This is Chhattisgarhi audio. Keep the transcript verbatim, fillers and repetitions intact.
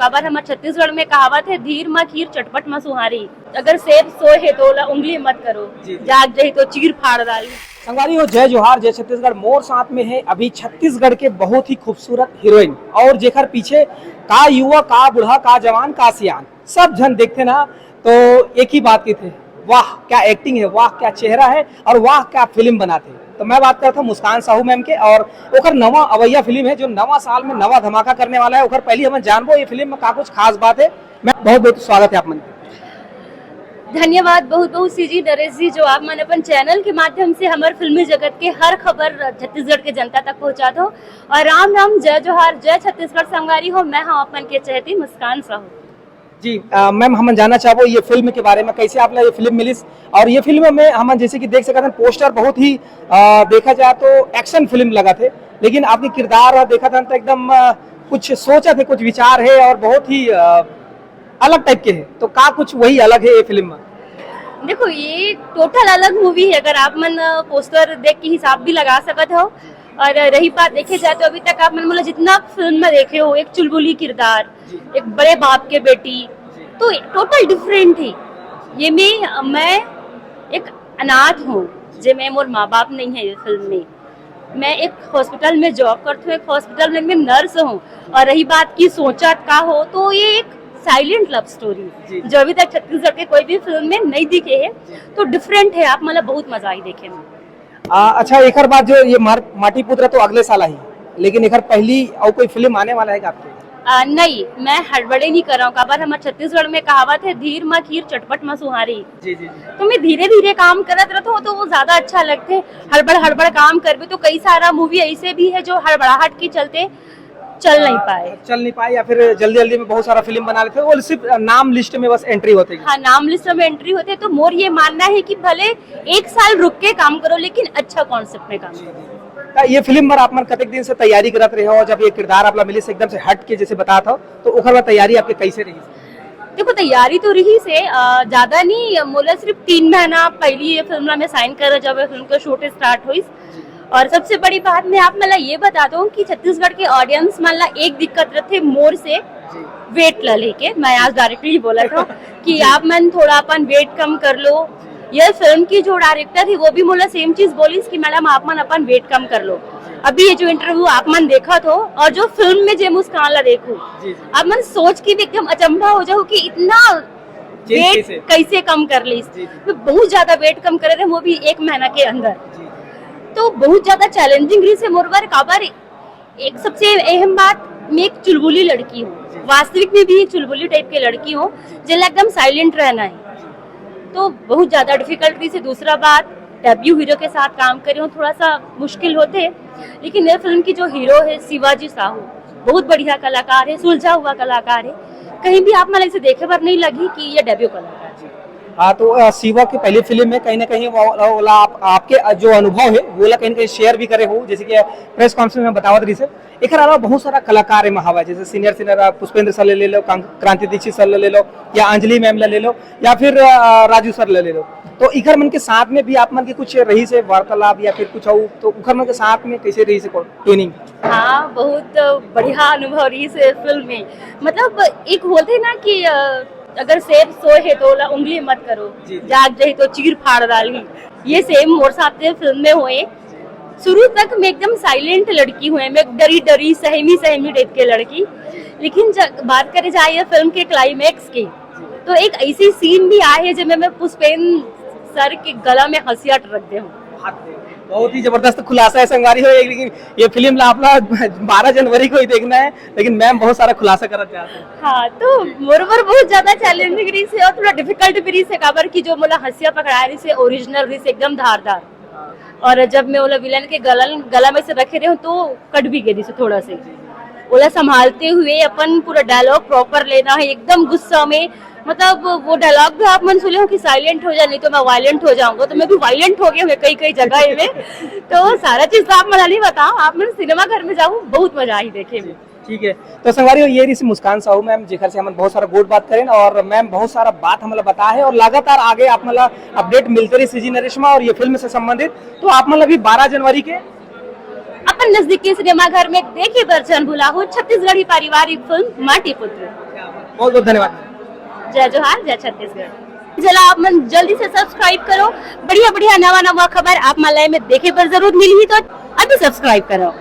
काबर हमर छत्तीसगढ़ में कहावत है, "धीर म खीर, चटपट म सुहारी।" अगर सेब सोए है तो ओला उंगली मत करो, जी, जी। जाग जाही तो चीर फाड़ डाली। संगवारी हो, जय जोहार, जय छत्तीसगढ़। मोर साथ में है अभी छत्तीसगढ़ के बहुत ही खूबसूरत हीरोइन, और जेकर पीछे का युवा, का बूढ़ा, का जवान, का सियान, सब झन देखते ना तो एक ही बात कहते, "वाह क्या एक्टिंग है, वाह क्या चेहरा है और वाह क्या फिल्म बनाते हैं।" तो मैं बात करता हूँ मुस्कान साहू मैम के, और ओकर नवा अवैया फिल्म है जो नवा साल में नवा धमाका करने वाला है। ओकर पहली हमन जानबो ये फिल्म में का कुछ खास बात है। मैं बहुत बहुत स्वागत है आप मन के। धन्यवाद बहुत बहुत सीजी नरेश जी, जो आप मन अपन चैनल के माध्यम से हमर फिल्मी जगत के हर खबर छत्तीसगढ़ के जनता तक पहुँचा दो। और राम राम, जय जोहार, जय छत्तीसगढ़ संगवारी हो। मैं हम अपन के चहेती मुस्कान साहू। जी, अ, मैम, हमन जानना चाहबो ये फिल्म के बारे में, कैसे आप ला ये फिल्म मिलिस, और ये फिल्म में हमन जैसे कि देख सकत हन, पोस्टर बहुत ही, अ, देखा जाए तो एक्शन फिल्म लगत हे, लेकिन आपके किरदार ह देखत हन तो एकदम, अ, कुछ सोचत हे, कुछ विचार हे और बहुत ही, अ, अलग टाइप के हे। तो का कुछ वही अलग हे ये फिल्म में? देखो, ये टोटल अलग मूवी है। अगर आप मन, अ, पोस्टर देख के हिसाब भी लगा सकत हो, और रही बात देखे जाए तो अभी तक आप मन मोला जितना फिल्म में देखे हो, एक चुलबुली किरदार, जी। एक बड़े बाप के बेटी, जी। तो टोटल डिफरेंट है। ये में मैं एक अनाथ हूँ, जे में मोर माँ बाप नहीं है ये फिल्म में। मैं एक हॉस्पिटल में जॉब करती हूँ, एक हॉस्पिटल में मैं नर्स हूँ। और रही बात की सोचत का हो, तो ये एक साइलेंट लव स्टोरी, जी। जो अभी तक छत्तीसगढ़ के कोई भी फिल्म में नहीं दिखे है, जी। तो डिफरेंट है। आप मतलब बहुत मजा आई देखे में। आ, अच्छा, एकर बाद जो ये मार-, माटी पुत्र तो अगले साल आई, लेकिन एकर पहली और कोई फिल्म आने वाला है क्या आपके? आ, नहीं, मैं हड़बड़े नहीं कर रहा हूँ। काबर हमर छत्तीसगढ़ में कहावत है, "धीर म खीर, चटपट म सुहारी।" जी, जी, जी। तो मैं धीरे-धीरे काम करत रहता हूँ, तो वो ज्यादा अच्छा लगते। हड़बड़, हड़बड़ काम करबे, तो कई सारा मूवी ऐसे भी है, जो हड़बड़ाहट के चलते चल नहीं आ, पाए। चल नहीं पाए या फिर जल्दी-जल्दी में बहुत सारा फिल्म बना लेते हैं, वो सिर्फ नाम लिस्ट में बस एंट्री होते हैं। हाँ, नाम लिस्ट में एंट्री होते हैं, तो मोर ये मानना है कि भले एक साल रुक के काम करो, लेकिन अच्छा कॉन्सेप्ट में काम करो। त ये फिल्म बर आप मन कतेक दिन से तैयारी करत रहे हो? जब ये किरदार आप ला मिलिस एकदम से हट के, जैसे बतात हो, तो ओकर बर तैयारी आपके कैसे रही? देखो, तैयारी तो रही से, अ, ज्यादा नहीं, मोला सिर्फ तीन महीना पहले ये फिल्म ला मैं साइन कर, जब ये फिल्म का शूट स्टार्ट हुई। और सबसे बड़ी बात मैं आप मन ला ये बता दूं कि छत्तीसगढ़ के ऑडियंस मन ला एक दिक्कत रहते मोर से, वेट ला लेके। मैं आज डायरेक्टली बोला था कि आप मन थोड़ा अपन वेट कम कर लो। ये फिल्म की जो डायरेक्टर है, वो भी मोला सेम चीज बोलिस कि मैडम, आप मन अपन वेट कम कर लो। अभी ये जो इंटरव्यू आप मन देखत हो और जो फिल्म में जे मुस्कान ला देखो, जी, जी। आप मन सोच के भी एकदम अचंभा हो जाओ कि इतना चेंज वेट कैसे? कैसे कम कर ली। जी, जी। मैं बहुत ज्यादा वेट कम करे रहे, वो भी एक महीना के अंदर। जी। तो बहुत ज्यादा चैलेंजिंग रही से मोर बर। काबर, एक सबसे अहम बात, मैं एक चुलबुली लड़की हूँ, जी। वास्तविक में भी एक चुलबुली टाइप के लड़की हूँ, जिला एकदम साइलेंट रहना है, तो बहुत ज्यादा डिफिकल्ट रही से। दूसरा बात, डेब्यू हीरो के साथ काम करे हूँ, थोड़ा सा मुश्किल होते, लेकिन ये फिल्म की जो हीरो है शिवाजी साहू, बहुत बढ़िया कलाकार है, सुलझा हुआ कलाकार है, कहीं भी आप मन इसे देखे बर नहीं लगी कि ये डेब्यू कलाकार है। हाँ, तो, अ, शिवा के पहली फिल्म में कहीं ना कहीं वो, वो, ओला आप, आपके, अ, जो अनुभव है, वो ला कहीं ना कहीं शेयर भी करे हो, जैसे कि प्रेस कॉन्फ्रेंस में बतावत रही से। एकर अलावा बहुत सारा कलाकार एमा हवय, जैसे सीनियर सीनियर, अ, पुष्पेंद्र सर ले, ले लो, कां-, क्रांति दीक्षित सर ले, ले लो, या अंजलि मैम ले, ले लो, या फिर, अ, राजू सर ले, ले लो। तो इखर मन के साथ में भी आप मन के कुछ रही से वार्तालाप या फिर कुछ अउ, तो उखर मन के साथ में कैसे रही से ट्यूनिंग? हाँ, बहुत बढ़िया अनुभव रही से फिल्म में। मतलब, एक बोलते हैं ना कि, अ, अगर सेब सोए है तो ओला उंगली मत करो, जी, जी। जाग जाही तो चीर फाड़ डालही। ये सेम मोर साथ के फिल्म में हुए। शुरू तक मैं एकदम साइलेंट लड़की हूँ, मैं डरी डरी, सहमी सहमी टाइप के लड़की। लेकिन जब बात करे जाए ये फिल्म के क्लाइमैक्स की, तो एक ऐसी सीन भी आए है, जिसमें मैं पुष्पेन सर के गला में हंसिया रख दे हूँ। बहुत ही जबरदस्त खुलासा है संगवारी हो, एक, लेकिन ये फिल्म ला आप ला बारह जनवरी को ही देखना है, लेकिन मैम बहुत सारा खुलासा करत जात है। हाँ, तो मोर बर बहुत ज्यादा चैलेंजिंग रही से और थोड़ा डिफिकल्ट भी रही से, काबर कि जो मोला हंसिया पकड़ाए रही से, ओरिजिनल रही से, एकदम धारदार। और जब मैं ओला विलन के गला, गला में से रखे रहे हूँ, तो कट भी गई रही से थोड़ा से। ओला संभालते हुए अपन पूरा डायलॉग प्रॉपर लेना है, एकदम गुस्सा में, मतलब, वो डायलॉग भी आप मन सुने हो कि साइलेंट हो जा, नहीं तो मैं वायलेंट हो जाऊंगा, तो मैं भी वायलेंट हो गई हूँ कई कई जगह में। तो सारा चीज तो आप मन नहीं बताओ, आप मन सिनेमा घर में जाओ, बहुत मजा आई देखे में। ठीक है, तो संगवारी हो, ये रही से मुस्कान साहू मैम, जेकर से हमन बहुत सारा गोठ बात करेन और मैम बहुत सारा बात हमला बताए है और लगातार आगे आप मन ला अपडेट मिलते रही सीजी नरेश मा और ये फिल्म से संबंधित। तो आप मन ला भी बारह जनवरी के अपन नजदीकी सिनेमा घर में देखे बर झन भुलाहू छत्तीसगढ़ी पारिवारिक फिल्म माटी पुत्र। बहुत बहुत धन्यवाद। जय जोहार, जय छत्तीसगढ़। चला आप मन जल्दी से सब्सक्राइब करो, बढ़िया बढ़िया नवा नवा खबर आप मन ला एमे देखे बर जरूर मिलही, तो अभी सब्सक्राइब करो।